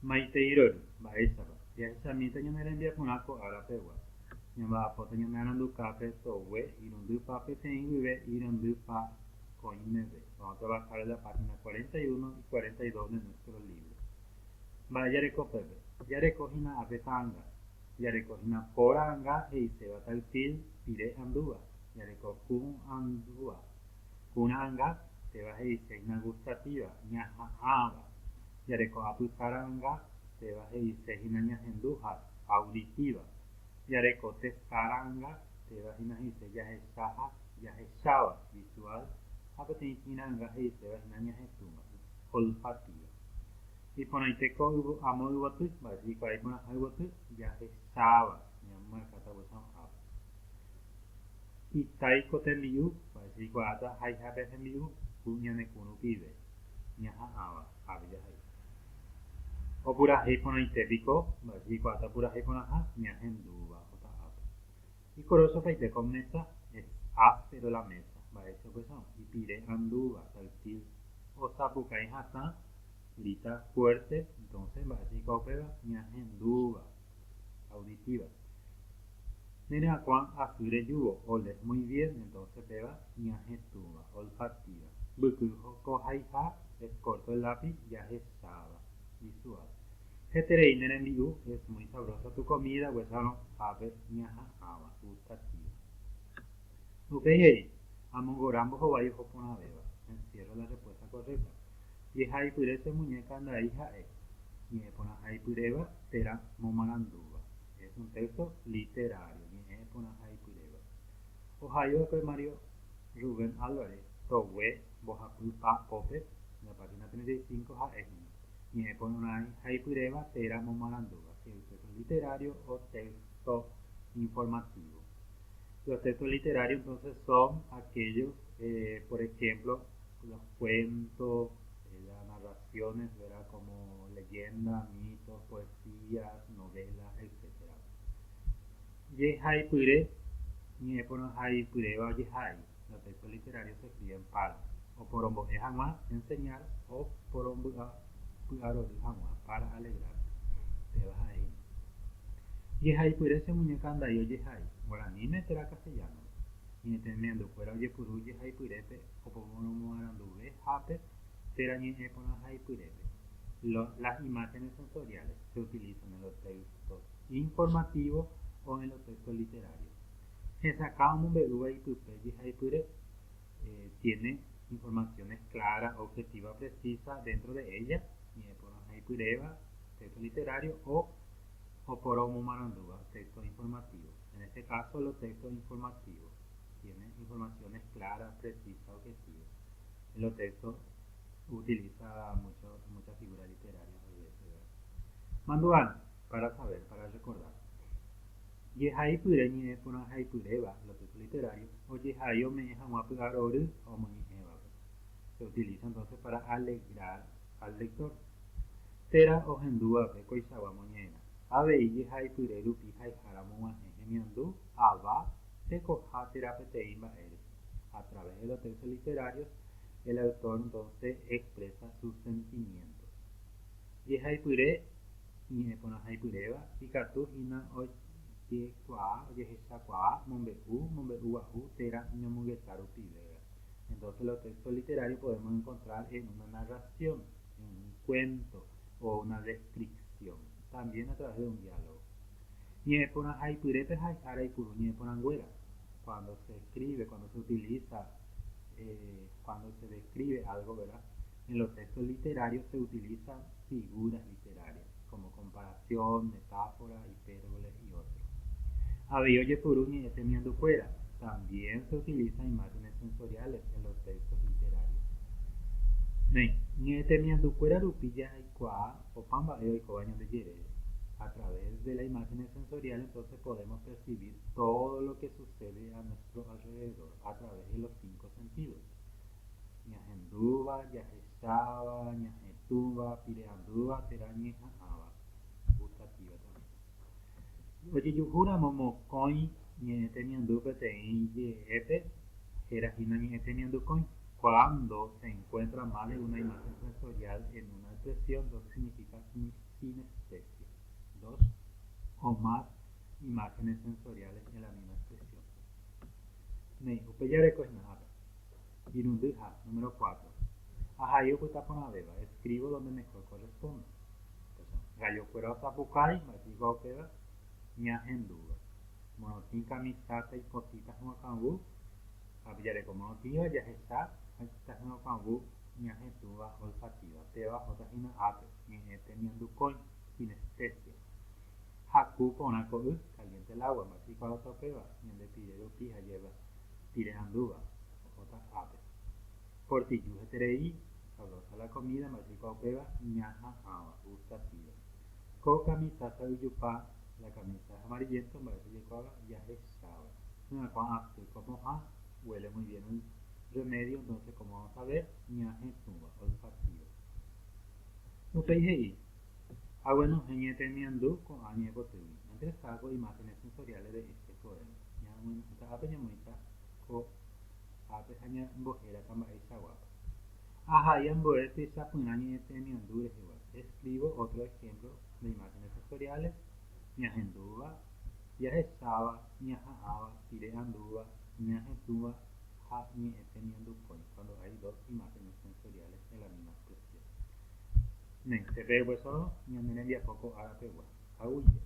Maitei rory, mba'éichapa. Jahechamíta ñane rembiaporã ko ára pegua. Ñamba'apóta ñane arandukápe togue irundypa peteĩ guive irundypa kõi meve. Vamos a trabajar en la página 41 y 42 de nuestro libro. Mba'e jareko pépe? Jareko hína ápe ta'anga. Jareko hína po ra'anga he'iséva táctil pire andúva. Jareko kũ andúva. Kũ ra'anga, péva he'ise hína gustativa, ñaha'ãva. Jareko apysa ra'anga, péva he'ise hína ñahendu ha auditiva. Jareko tesa ra'anga, péva hína he'ise jahecha ha jahecháva, visual, ha peteĩ tĩ ra'anga he'iséva hína ñahetũva, olfativa. Iporãite ko amo yvoty, mba'éicha hikuái iporãha yvoty, jahecháva, ñamyakãta upéicharõ ápe. Itái ko tembi'u, mba'éicha ikuaáta haihápe hembi'u ku ñane kũ rupive, ñaha'ãva, ápe jahai. Opurahéi porãite piko, mba'éicha ikuaáta opurahéi porãha, ñahendúva ota'ápe. Ikorósopaite ko mesa, es áspero la mesa, mba'éicha upéicharõ, ipire andúva, táctil, osapukái hatã, grita fuerte, entonces mba'éicha ikuaa upéva, ñahendúva, auditiva. Ne ryakuã asy rejúvo, oles muy bien, entonces péva ñahetũva, olfativa. Mbyky ko haiha, es corto el lápiz, jahecháva, visual. Heterei ne rembi'u, es muy sabrosa tu comida, upéicharõ ápe ñaha'ãva, gustativa. Upéi he'i, Amongora mbohovái oho porãvéva, encierro la respuesta correcta. Jehaipyre che muñeca ndai ha'e, ñe'ẽ porãhaipyréva térã momarandúva. Es un texto literario, ñe'ẽ porãhaipyréva. Ohai va'ekue Mario Rubén Álvarez, togue mbohapy pa pópe, la página 35 ha'e hína, ñe'ẽ porãhaipyréva térã momarandúva, si es texto literario o texto informativo. Los textos literarios entonces son aquellos, eh, por ejemplo, los cuentos, eh, las narraciones, ¿verdad? Como leyendas, mitos, poesías, novelas, etc. Jehaipyre, ñe'ẽporãhaipyréva ojehai, los textos literarios se escriben para oporombo'e hag̃ua, enseñar, oporomby'apy'arory hag̃ua, para alegrar. Péva ha'e hína. Jehaipyre che muñeca andai ojehai, guaraníme térã castellano-pe. Ñe'ẽtemiandukuéra ojepuru jehaipyrépe oporomoaranduve hápe térã ñe'ẽporãhaipyrépe. Las imágenes sensoriales se utilizan en los textos informativos o en los textos literarios. Hesakã omombe'úva ipype jehaipyre tiene informaciones claras, objetivas, precisas dentro de ella, ñe'ẽporãhaipyréva, texto literario o oporomomarandúva, texto informativo. En este caso, los textos informativos tienen informaciones claras, precisas, objetivas. En los textos utiliza mucho, muchas figuras literarias. Mandu'arã, para saber, para recordar. Jehaipyre ñe'ẽporãhaipyréva, los textos literarios, ojehai ome'ẽ hag̃ua py'arory omoñe'ẽvape. Se utiliza entonces para alegrar al lector. Térã ohendúvape koichagua moñe'ẽrã. Avei jehaipyre rupi haihára omog̃uahẽ hemiandu, ava, tekoha térã peteĩ mba'ére. A través de los textos literarios, el autor entonces expresa sus sentimientos. Jehaipyre ñe'ẽporãhaipyréva ikatu hína ojekuaa, ojehechakuaa, mombe'u, mombe'ugua'u térã ñomongeta rupivéva. Entonces los textos literarios podemos encontrar en una narración, en un cuento o una descripción, también a través de un diálogo. Ñe'ẽporãhaipyrépe haihára oipuru ñe'ẽporãnguéra. Cuando se escribe, cuando se utiliza, eh, cuando se describe algo, ¿verdad? En los textos literarios se utilizan figuras literarias, como comparación, metáfora, hipérbole y otros. Avei ojepuru ñe'ẽ temiandukuéra. También se utilizan imágenes sensoriales en los textos literarios. Néi, ñe'ẽ temiandukuéra rupi jaikuaa opa mba'e oikóva ñande jerére. A través de la imágenes sensoriales entonces podemos percibir todo lo que sucede a nuestro alrededor a través de los cinco sentidos. Ñahendúva, jahecháva, ñahetũva, pire'andúva térã ñeha'ãva, gustativa también. Ojejuhúramo mokõi ñe'ẽ temiandu peteĩ je'épe, héra hína ñe'ẽ temiandukõi. Cuando se encuentra más de una imagen sensorial en una expresión, entonces significa. Sinestesia, dos o más imágenes sensoriales en la misma expresión. Néi, upe jareko hína ápe. Irundyha, número cuatro. Ahai opyta porãvéva, escribo donde mejor corresponda. Gallokuéra osapukái, mba'éichapa upéva? Ñahendúva. Morotĩ kamisa taipotĩ tahyakuãvu, ápe jareko morotĩva jahecha ha tahyakuãvu ñahetũva olfativa, péva ohóta hína ápe, ñe'ẽ temiandukõi, sinestesia. Haku porã ko y, caliente el agua, mba'éichapa ohóta upéva? Ñande pire rupi ha jeva pire andúva, ohóta ápe. Portiju heterei, sabrosa la comida, mba'éichapa upéva? Ñaha'ãva, gustativa. Ko kamisa sa'yjupa, la camisa es amarillento, mba'éicha jaikuaáva? Jahecháva. Hyakuã asy ko pohã, huele muy bien el remedio, entonces cómo vamos a ver? Ñahetũva, olfativa. Upéi he'i, Aguenohẽ ñe'ẽtemiandu ko'ã ñe'ẽpotýgui. Antes saco imágenes sensoriales de este poema. Ñaguenohẽta ápe ñamoĩta ko ápe ha ñambohérata mba'eichaguápa. Ahai ambue techapyrã ñe'ẽtemiandu rehegua. Escribo otro ejemplo de imágenes sensoriales, ñahendúva, jahecháva, ñaha'ãva, pire andúva, ñahetũva ha ñe'ẽtemiandukõi, cuando hay dos imágenes sensoriales en la misma expresión. Néi, pe peguesórõ ñane rembiapo ko ára pegua. Aguyje.